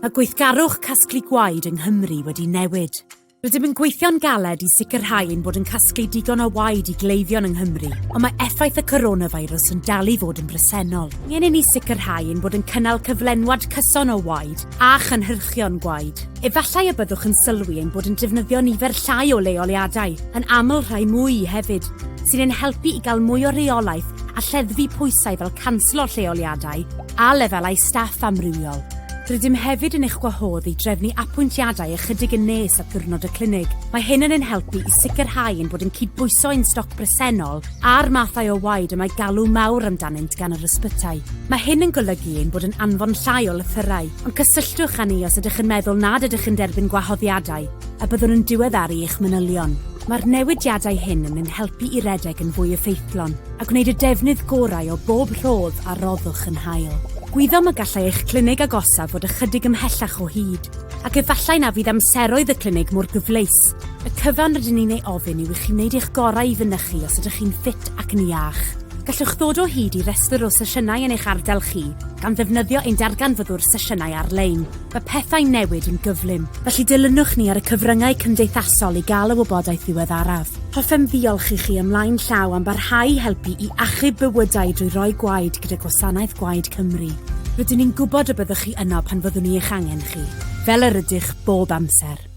Mae gweithgarwch casglu gwaed yng Nghymru wedi newid. Rydym yn gweithio'n galed i sicrhau ein bod yn casglu digon o waed i gleifion yng Nghymru, ond mae effaith y coronavirus yn dal i fod yn bresennol. Angen i ni sicrhau ein bod yn cynnal cyflenwad cyson o waed a chynhyrchion gwaed. Efallai y byddwch yn sylwi ein bod yn defnyddio nifer llai o leoliadau, yn aml rhai mwy hefyd, sy'n ein helpu i gael mwy o reolaeth a lleddfu pwysau fel canslo lleoliadau a lefelau staff amrywiol. Rydym hefyd yn eich gwahodd i drefnu apwyntiadau ychydig yn nes at ddiwrnod y clinig. Mae hyn yn ein helpu i sicrhau ein bod yn cydbwyso ein stoc bresennol a'r mathau o waed y mae galw mawr amdanynt gan yr ysbytai. Mae hyn yn golygu ein bod yn anfon llai o lythyrau, ond cysylltwch â ni os ydych yn meddwl nad ydych yn derbyn gwahoddiadau, a byddwn yn diweddaru eich manylion. Mae'r newidiadau hyn yn ein helpu i redeg yn fwy effeithlon a gwneud y defnydd gorau o bob rhodd a roddwch yn hael. Gwyddom y gallai eich clinig agosaf fod ychydig ymhellach o hyd, ac efallai na fydd amseroedd y clinig mor gyfleus. Y cyfan rydyn ni'n ei ofyn yw i chi wneud eich gorau i fynychu os ydych chi'n ffit ac yn iach. Gallwch ddod o hyd i restr o sesiynau yn eich ardal chi gan ddefnyddio ein darganfyddwr sesiynau ar-lein. Mae pethau'n newid yn gyflym, felly dilynwch ni ar y cyfryngau cymdeithasol i gael y wybodaeth ddiweddaraf. Hoffem ddiolch i chi ymlaen llaw am barhau i helpu i achub bywydau drwy roi gwaed gyda Gwasanaeth Gwaed Cymru. Rydyn ni'n gwybod y byddwch chi yno pan fyddwn ni eich angen chi, fel yr ydych bob amser.